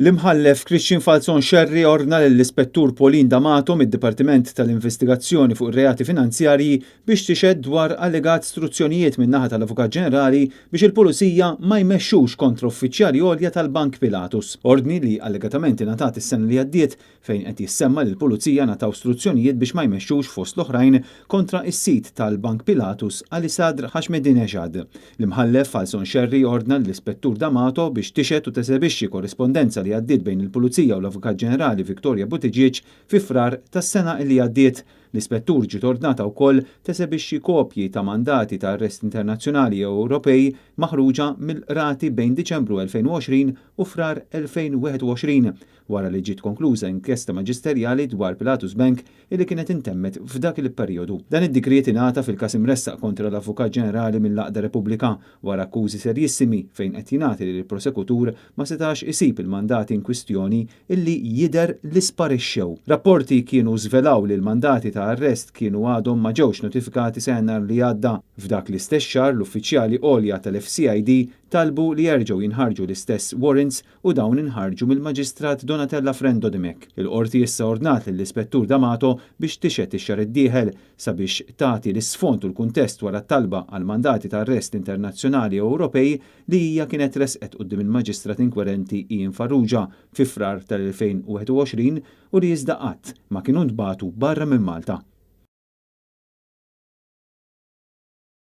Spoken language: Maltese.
L-Imħallef Christian Falzon Scerri ordna lill-Ispettur Pauline D'Amato mid-Dipartiment tal-Investigazzjoni fuq ir-Reati Finanzjarji biex tixhed dwar allegat struzzjonijiet min-naħa tal-Avukat Ġenerali biex il-Pulizija ma jmexxux kontra uffiċjali għolja tal-Bank Pilatus. Ordni li allegatament ingħatat is-sena li għaddiet fejn qed jissemma li l-Pulizija ngħataw struzzjonijiet biex ma jmexxux fost l-oħrajn kontra s-sid tal-Bank Pilatus Ali Sadr Hashmedinejad. L-Imħallef Falzon Scerri ordna lill-Ispettur D'Amato biex tixhed u tesebixxi korrispondenza li għaddiet bejn il-Pulizija u l-Avukat Ġenerali Victoria Buttigieg fi Frar tas-sena li għaddiet. L-Ispettur ġiet ordnata wkoll tesebixxi kopji ta' mandati ta' arrest internazzjonali jew Ewropej maħruġa mill-qrati bejn Diċembru 2020 u Frar 2021 wara li ġiet konkluża inkjesta maġisterjali dwar Pilatus Bank illi kienet intemmet f'dak il-perjodu. Dan id-digriet ingħata fil-każ imressaq kontra l-Avukat Ġenerali mill-Għaqda Repubblika wara akkużi serjissimi fejn qed jingħad li l-prosekutur ma setax isib il-mandati inkwistjoni illi jidher li sparixxew. Rapporti kienu żvelaw li l-mandati ta' arrest kienu għadhom ma ġewx notifikati sa Jannar li għadda. F'dak l-istess xahar l-uffiċjali għolja tal-FCID talbu li jerġgħu jinħarġu l-istess warrants u dawn inħarġu mill-Maġistrat Donatella Frendo Dimech. Il-Qorti issa ordnat lill-Ispettur D'Amato biex tixhed ix-xahar id-dieħel sabiex tagħti l-isfond u l-kuntest wara t-talba għal mandati ta' arrest internazzjonali u Ewropej li hija kienet ressqet quddiem il-Maġistrat inkwerenti Ian Farrugia fi Frar tal-2021 u li iżda qatt ma kienu ntbagħtu barra minn Malta.